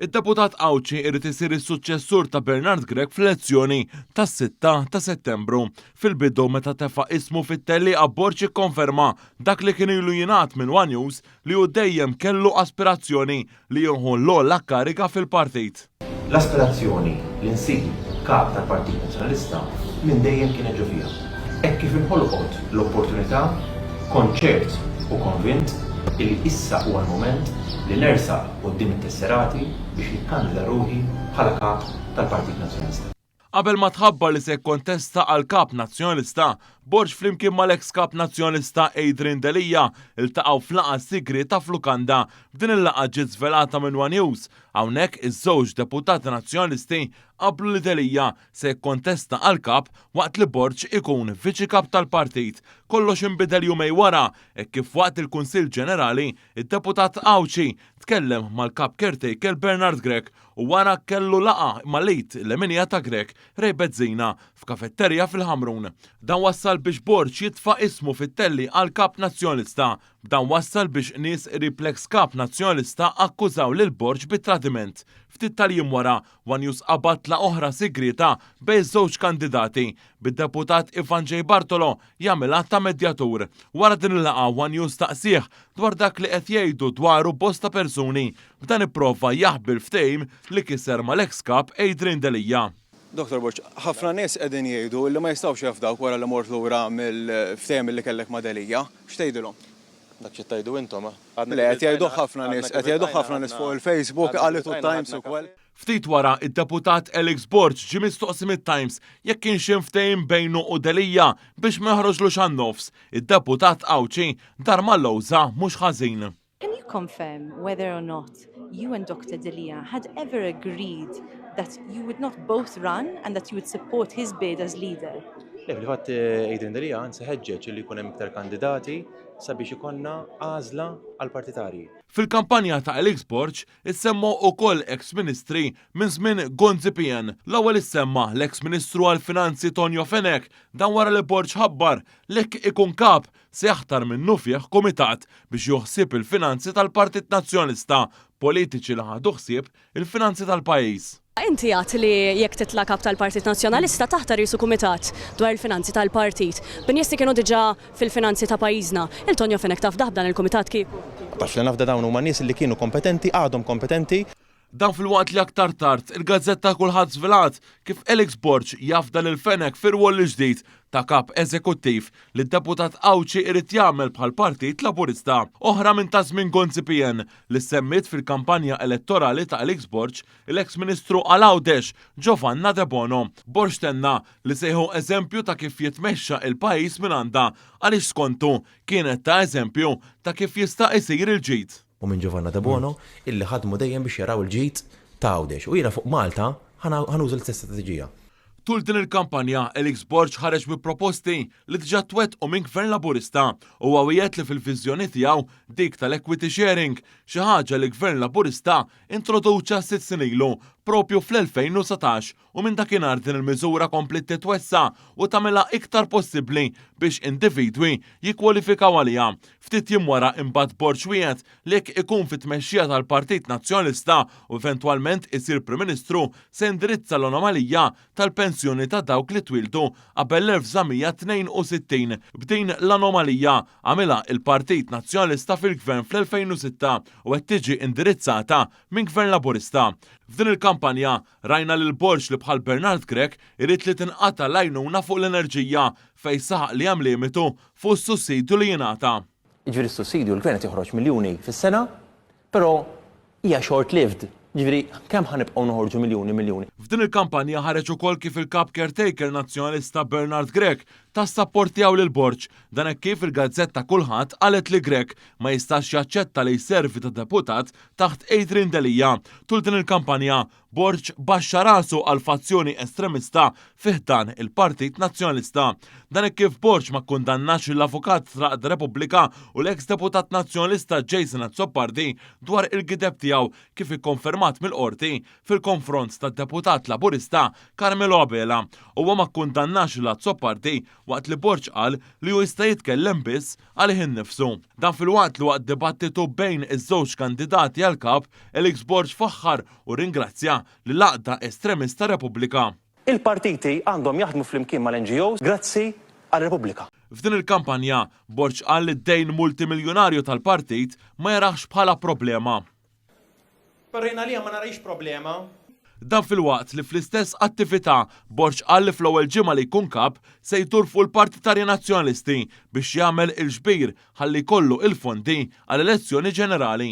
Id-deputat Għawdxi irid isir is-suċċessur ta' Bernard Grech fl-elezzjoni tas-6 ta' Settembru. Fil-bidu meta tefa' ismu fit-tellieqa Borg ikkonferma dak li kien ilu jingħad minn one News li hu dejjem kellu aspirazzjoni li jieħu l-ogħla kariga fil-partit. L-aspirazzjoni li nsir Kap tal-Partit Nazzjonalista minn dejjem kienet ġo fija. Hekk kif inħolqot l-opportunità, kont ċert u konvint illi issa huwa l-mument li nersaq quddiem it-tesserati biex nikkandida ruħi bħala Kap tal-Partit Nazzjonalista. Qabel ma tħabbar li se jikkontesta għal Kap Nazzjonalista, Borg flimkien mal-eks Kap Nazzjonalista Adrian Delia ltaqgħu f'laqgħa sigrieta f'lukanda. B'din il-laqgħa ġiet żvelata minn one News. Hawnhekk iż-żewġ deputati Nazzjonalisti qablu li Delia se jikkontesta għal Kap waqt li Borg ikun Viċi Kap tal-partit. Kollox inbidel jumejn wara hekk kif waqt il-Kunsill Ġenerali, id-deputat Għawdxi tkellem mal-Kap Caretaker Bernard Grech u wara kellu laqgħa mal-id leminija ta' Grech, Ray Bezzina, f'kafetterja fil-Ħamrun. Dan wassal biex Borg jitfa' ismu fit-telli għal Kap Nazzjonalista. B'dan wassal biex nies qrib l-eks Kap Nazzjonalista akkużaw lil Borg bi tradiment. Ftit tal-jiem wara, one News qabad laqgħa oħra sigrieta bejn iż-żewġ kandidati, bid-Deputat Ivan J. Bartolo jagħmilha ta' medjatur. Wara din il-laqgħa one News staqsieh dwar dak li qed jgħidu dwaru bosta persuni B'dan ipprova jaħbi l-ftehim li kiser mal-eks Kap Adrian Delia. Dottor Borg, ħafna nies qegħdin jgħidu li ma jistgħux jafdawk wara li mort lura mill-ftehim li kellek ma' Delia. X'tgħidilhom? Dak xi tgħidu intom, għadna Le, qed jgħiduh ħafna nies, qed jgħiduh ħafna nies fuq il-Facebook, qalitu t-Times ukoll. Ftit wara, id-Deputat Alex Borg ġie mistoqsi mit-Times jekk kienx hemm ftehim bejnu u Delia biex ma joħroġlux għan-nofs. Id-Deputat Għawdxi dar mal-lewża mhux ħażin. Can you confirm whether or not you and Dr Delia had ever agreed that you would not both run and that you would support his bid as leader? Le, fil-fatt eh, Adrian Delia anzi ħeġġeġ li jkun hemm iktar kandidati sabiex ikollna għażla għall-partitarji. Fil-kampanja ta' Alex Borg issemmew ukoll eks ministri minn żmien Gonzi PN. L-ewwel issemma l-eks Ministru għall-Finanzi Tonio Fenech, dan wara li Borg ħabbar li jekk ikun kap se jaħtar minnufih kumitat biex jieħu ħsieb il-finanzi tal-Partit Nazzjonalista, politiċi li ħadu ħsieb il-finanzi tal-pajjiż. Inti għedt li jekk titla' kap tal-Partit Nazzjonalista taħtar qisu kumitat dwar il-finanzi tal-partit. B'nies li kienu diġà fil-finanzi ta' pajjiżna. Il Tonio Fenech tafdah b'dan il-kumitat kieku? Tafx li nafda dawn huma nies li kienu kompetenti, għadhom kompetenti. Dan filwaqt li aktar tard, il-gazzetta Kulħadd żvelat kif Alex Borg jafda lil Fenech fir-rwol il-ġdid ta' Kap Eżekuttiv li d-Deputat Għawdxi irid jagħmel bħall-Partit Laburista. Oħra minn ta' żmien Gonzi PN li ssemmiet fil-kampanja elettorali ta' Alex Borg, l-eks Ministru għal Għawdex, Giovanna Debono. Borg tenna li se jieħu eżempju ta' kif jitmexxa il-pajjiż mingħandha għaliex skontu kienet ta' eżempju ta' kif jista' isir il-ġid. u minn Giovanna Debono illi ħadmu dejjem biex jaraw il-ġid ta' Għawdex. U jiena fuq Malta ħa nuża l-istess strateġija. Tul din il-kampanja, Alex Borg ħareġ bi proposti li diġà twettqu minn Gvern Laburista. Huwa wiegħed li fil-viżjoni tiegħu dik tal-equity sharing, xi ħaġa li Gvern Laburista introduċa sitt snin ilu, propju fl-2019 u minn dakinhar din il-miżura kompliet titwessa' u tagħmilha iktar possibbli biex individwi jikkwalifikaw għaliha. Ftit jiem wara imbagħad Borg wiegħed li jekk ikun fit-tmexxija tal-Partit Nazzjonalista u eventwalment isir Prim Ministru se jindirizza l-anomalija tal-pensjoni ta' dawk li twieldu qabel l-1962. B'din l-anomalija għamilha il-Partit Nazzjonalista fil-Gvern fl-2006 u qed tiġi indirizzata minn Gvern Laburista. F'din il-kampanja Rajna lil Borg li bħal Bernard Grech irid li tinqata' l-għajnuna fuq l-enerġija fejn saħaq li hemm limitu fuq is-sussidju li jingħata. Jiġifieri s-sussidju l-Gvern qed joħroġ miljuni fis-sena, però hija short lived. Jiġifieri kemm ħa nibqgħu noħorġu miljuni miljuni? F'din il-kampanja ħareġ ukoll kif il-Kap Caretaker Nazzjonalista Bernard Grech ta s-sapport tiegħu lil Borg. Dan hekk kif il-gazzetta Kulħadd qalet li Grech ma jistax jaċċetta li jservi ta' deputat taħt Adrian Delia. Tul din il-kampanja, Borg baxxa rasu għal fazzjoni estremista fi ħdan il-Partit Nazzjonalista. Dan hekk kif Borg ma kkundannax lill-avukat tal-Għaqda Repubblika u l-eks deputat Nazzjonalista Jason Azzopardi dwar il-gideb tiegħu kif ikkonfermat mill-Qorti fil-konfront tad-deputat Laburista Carmelo Abela. Huwa ma kkundannax lil Azzopardi. waqt li Borg qal li hu jista' jitkellem biss għalih innifsu. Dan filwaqt li waqt dibattitu bejn iż-żewġ kandidati għal Kap, Alex Borg faħħar u rringrazzja lill-għaqda estremista Repubblika. Il-partiti għandhom jaħdmu flimkien mal-NGOs grazzi għal Repubblika. F'din il-kampanja, Borg qal li d-dejn multimiljunarju tal-partit ma jarahx bħala problema. Però jien għalija ma narahiex problema. Dan filwaqt li fl-istess attività Borg qal li fl-ewwel ġimgħa li jkun Kap se jdur fuq il-partitarji Nazzjonalisti biex jagħmel il-ġbir ħalli jkollu il-fondi għal elezzjoni ġenerali.